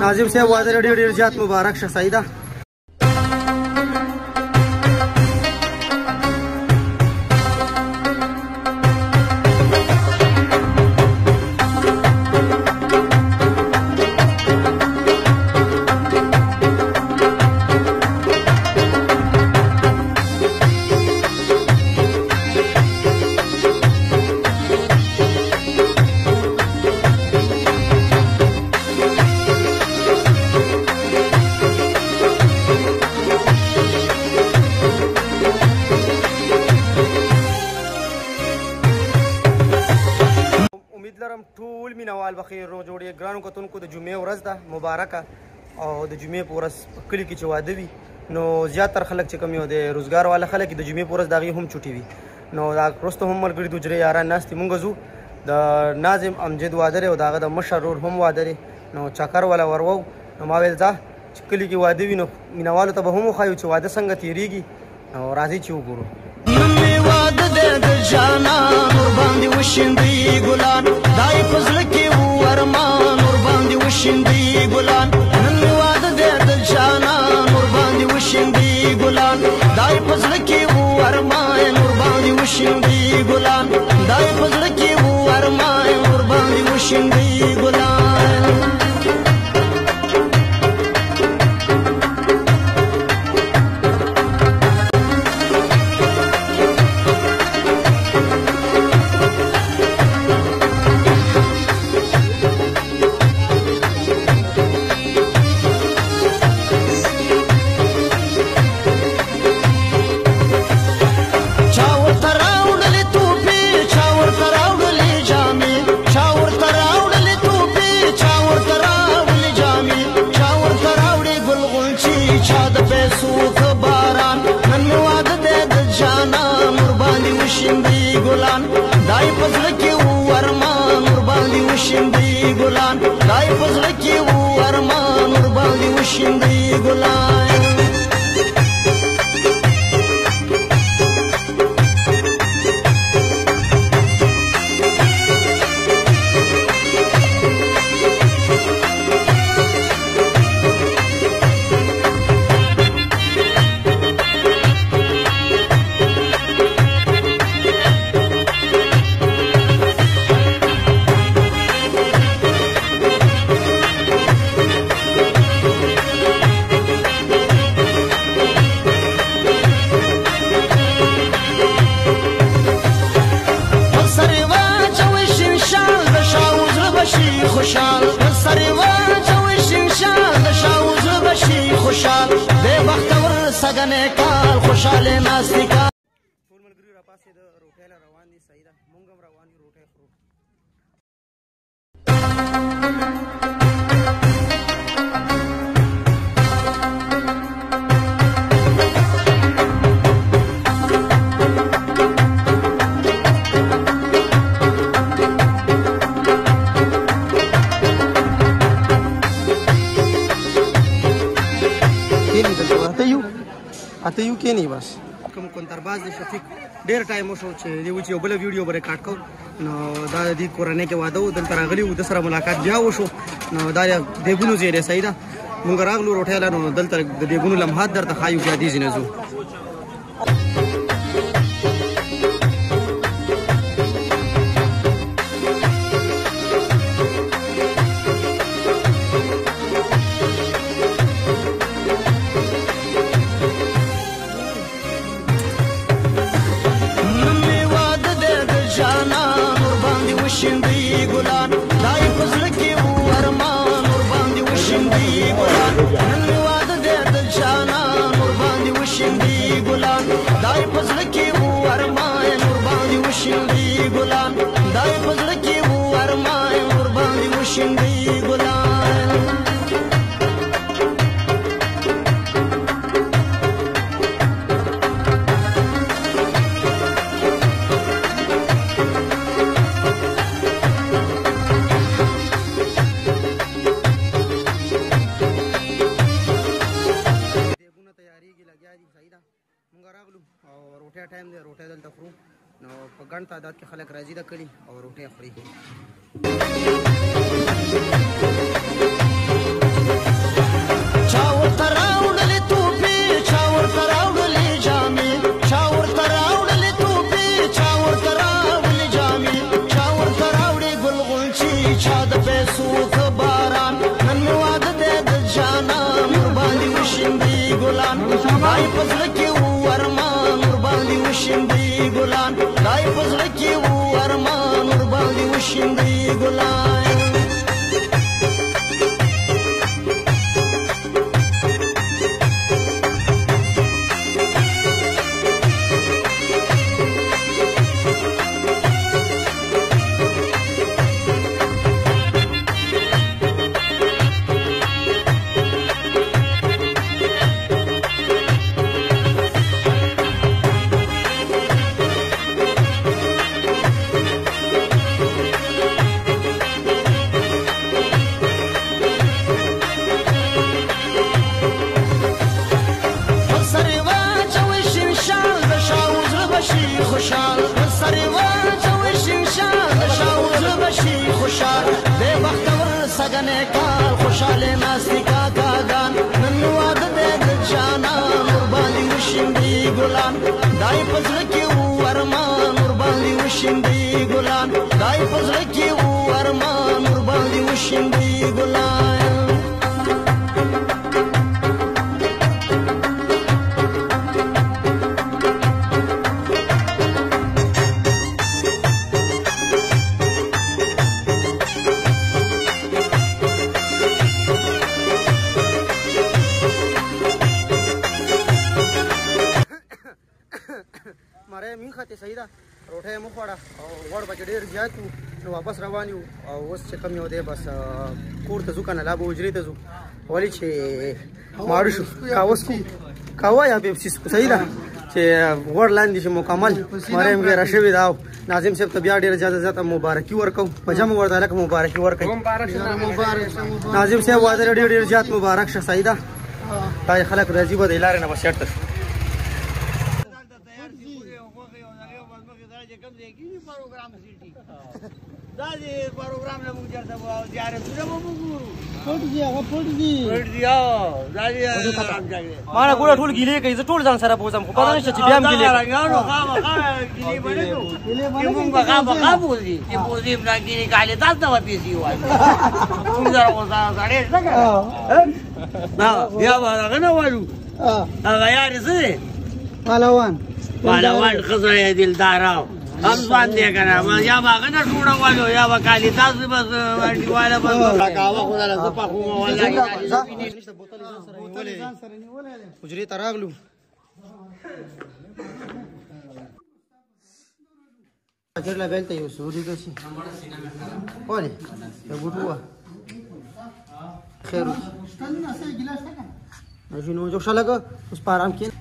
ناظم صاحب واده ډېر ډېر زیات مبارک شه. صحیح ده. ټول مینوال بخیر رو جوړې. ګرانو کتونکو د جمعې ورځ ده مبارکه، او د جمعې په ورځ په کلي کې چې واده وي نو زیاتره خلک چې کوم یو د روزګار والا خلک د جمعې په ورځ د هغې هم چوټي وي. نو دا وروسته هم ملګري د حجرې یاران ناست دي. مونږ ځو د ناظم امجد واده دی او د هغه د مشر ورور هم واده دی. نو چکر والا وروو، نو ما ویل ځه چې کلي کې واده وي نو مینوالو ته به هم وښایو چې واده څنګه تېرېږي. نو راځئ چې وګورو. واده دی د جانان ورباندې وشیندي ګلان، دای په زړه کې و ارمان ورباندې وشیندي ګلان. نن مې واده دی د جانان ورباندې وشیندي ګلان، دای په زړه کې و ارمان ورباندې وشیندي ګلان، دای په زړه کې و ارمان ورباندې وشیندي ګلان. ګلان، دای په زړه کې و ارمان ورباندې وشیندي ګلان، دای په زړه کې و ارمان ورباندې وشیندي ګلان. خوشحال سره واچوي شمشال د شاو زړه به شي خوشحال، د بختور سږنی کال خوشحاله ناستې کال. ټول ملګري راپاڅېده روټۍ له روان دي. صحیح ده، مونږ هم روان یو روټۍ خورو. اته یو کینی بس کوم کونترباز دی شفیق. ډیر ټایم وشو چې دی و چې یو بله ویډیو به ریکارډ کوو. نو دا د دې کورنۍ کې واده و، دلته راغلي وو، د سره ملاقات بیا وشو. نو دا دیګونو ځای دی. صحیح ده، مونږ راغلو روټۍ له، نو دلته د دیګونو لمحات درته ښایو، بیا دې ځای نه ځو. وشیندي ګلان، دای په زړه کې و ارمان ورباندې وشیندي ګلان. نن مې واده دی د جانان ورباندې وشیندي ګلان، دای په زړه کې و ارمان ورباندې وشیندي ګلان، دای په زړه کې و ارمان ورباندې وشیندي ګلان. روټۍ ټایم دی، روټۍ دلته خورو. نو په ګڼ تعداد کې خلک راځي د کلي او روټۍ خوري. دای په زړه کې وو ارمان ورباندې وشیندي ګلان، دای په زړه کې وو ارمان ورباندې وشیندي ګلان. خوشحال سر واچوي شمشال د شاو زړه به شي خوشحال، دی بختور سږنی کال خوشحاله ناستې کاکاګان. نن واده دی د جانان ورباندې وشیندي ګلان، دای په زړه کې وو ارمان ورباندې وشیندي ګلان، دای په زړه کې وو ارمان ورباندې وشیندي ګلان. ماره میخه ته صحیح ده، روټۍ مو خوړه او غوړ پکې ډېر زیات وو، نو واپس روان یو. او اوس چې کوم یو دی بس کور ته ځو که نه لا به حجرې ته ځو، ولې چې ماړه شو. قهوه څکو، قهوه یا پیپسي څکو، صحیح ده چې غوړ لاندې شي مکمل. ماره هم ګیره شوې ده. او ناظم صاحب ته بیا ډېره زیاته زیاته مبارکي ورکوم، په جمع ورته هلکه مبارکي ورکوي. ناظم صاحب واده ډېر ډېر زیات مبارک شه، صحیح ده. دا خلک راځي به د لارې نه بس چېرته شو. دا دې پروګرام له موږ چېرته زیارتونه به موږ ګورو. پټ دي هغه، پټ دي، پټ دي. او دا دې ما نه ګوره ټول ګیلې کوي، زه ټول ځان سره بوځم، خو پته نشته چې بیا هم ګیلې کوي. رنګانو خامخا ګیلې به نه کوو، چې موږ به خامخا بوځي، چې بوځي نه ګیلې کالې تاسو ته به پیسې وایي. موږ سره خو سړی شته که نه، بیا به هغه نه والو. هغه یار یې څه دی؟ پهلوان، پهلوان ښه سړی دلدار هم ځوان دی که نه، یا به هغه نه جوړولو یا به کالي تاسو بس انډیواله بس کاوه خو درله زه پخوم والله. حجرې ته راغلو. اجر لا بیلته یو سوري داسې ولې یو بوټ ووهه. خیر وکړي. نو جو ښه لګه اوس په آرام کښېنه.